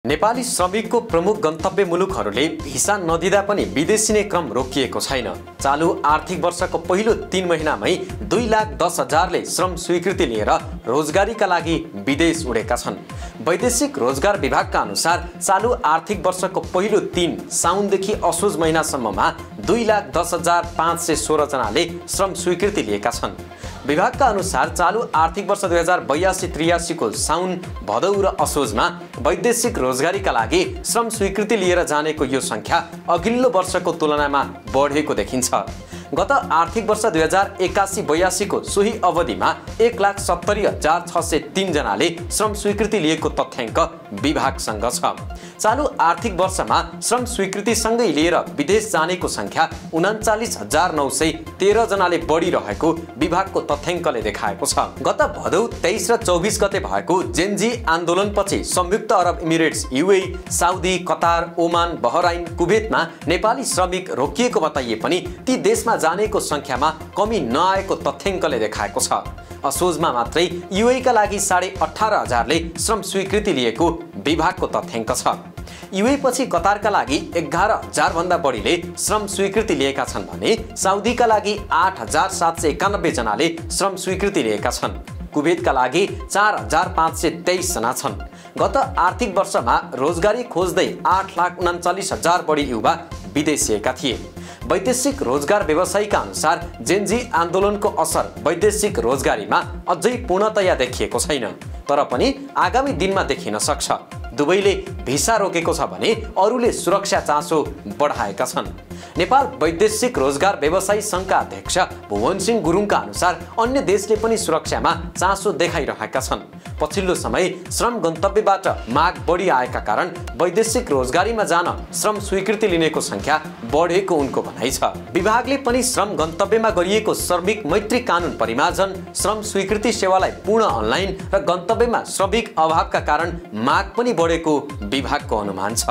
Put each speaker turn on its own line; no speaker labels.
नेपाली श्रमिकको प्रमुख गन्तव्य मुलुकहरूले भिसा नदिँदा पनि विदेशिने क्रम रोकिएको छैन। चालू आर्थिक वर्षको पहिलो 3 महिनामै 2,10,000ले श्रम स्वीकृति लिएर रोजगारीका लागि विदेश उडेका छन्। वैदेशिक रोजगार विभागका अनुसार चालू आर्थिक वर्षको पहिलो 3 साउनदेखि असोज महिनासम्ममा 2,10,516 जनाले श्रम स्वीकृति लिएका छन्। विभागका अनुसार चालू आर्थिक वर्ष 2082-83 को साउन, भदौ र असोजमा वैदेशिक रोजगारीका लागि श्रम स्वीकृति लिएर जानेको यो संख्या अघिल्लो वर्षको तुलनामा बढेको देखिन्छ। गत आर्थिक वर्ष 2081-82 को सोही अवधिमा 1,70,603 जनाले श्रम स्वीकृति लिएको तथ्याङ्क विभागसँग छ। चालू आर्थिक वर्षमा श्रम स्वीकृति सँगै लिएर विदेश जानेको संख्या 39,913 जनाले बढिरहेको विभागको तथ्याङ्कले देखाएको छ। गत भदौ 23 र 24 गते भएको जेनजी आन्दोलनपछि संयुक्त अरब Emirates, UAE, Saudi, Qatar, Oman, Bahrain, कुवेतमा नेपाली श्रमिक रोकिएको बताइए पनि ती देशमा जानेको संख्यामा कमी नआएको तथ्याङ्कले देखाएको छ। असोजमा मात्रै युएईका लागि 18,500ले श्रम स्वीकृति लिएको विभागको तथ्याङ्क छ। युएई पछि कतारका लागि 11,000 भन्दा बढीले श्रम स्वीकृति लिएका छन् भने साउदीका लागि 8,791 जनाले श्रम स्वीकृति लिएका छन्। कुवेतका लागि 4,523 जना छन्। गत आर्थिक वर्षमा रोजगारी खोज्दै 8,39,000 बढी युवा विदेशिएका थिए। वैदेशिक रोजगार व्यवसायीका अनुसार जेनजी आन्दोलनको असर वैदेशिक रोजगारीमा अझै पूर्णतया देखिएको छैन, तर पनि आगामी दिनमा देखिन सक्छ। दुवैले भिसा रोकेको छ भने अरूले सुरक्षा चासो बढाएका छन्। नेपाल वैदेशिक रोजगार व्यवसायी संघका अध्यक्ष भुवन सिंह गुरुङका अनुसार अन्य देशले पनि सुरक्षामा चासो देखाइरहेका छन्। पछिल्लो समय श्रम गन्तव्यबाट माग बढी आएका कारण वैदेशिक रोजगारीमा जान श्रम स्वीकृति लिनेको संख्या बढेको उनको भनाइ छ। विभागले पनि श्रम गन्तव्यमा गरिएको श्रमिक मैत्री कानुन परिमार्जन, श्रम स्वीकृति सेवालाई पूर्ण अनलाइन र गन्तव्यमा श्रमिक अभावका कारण माग पनि बढेको विभागको अनुमान छ।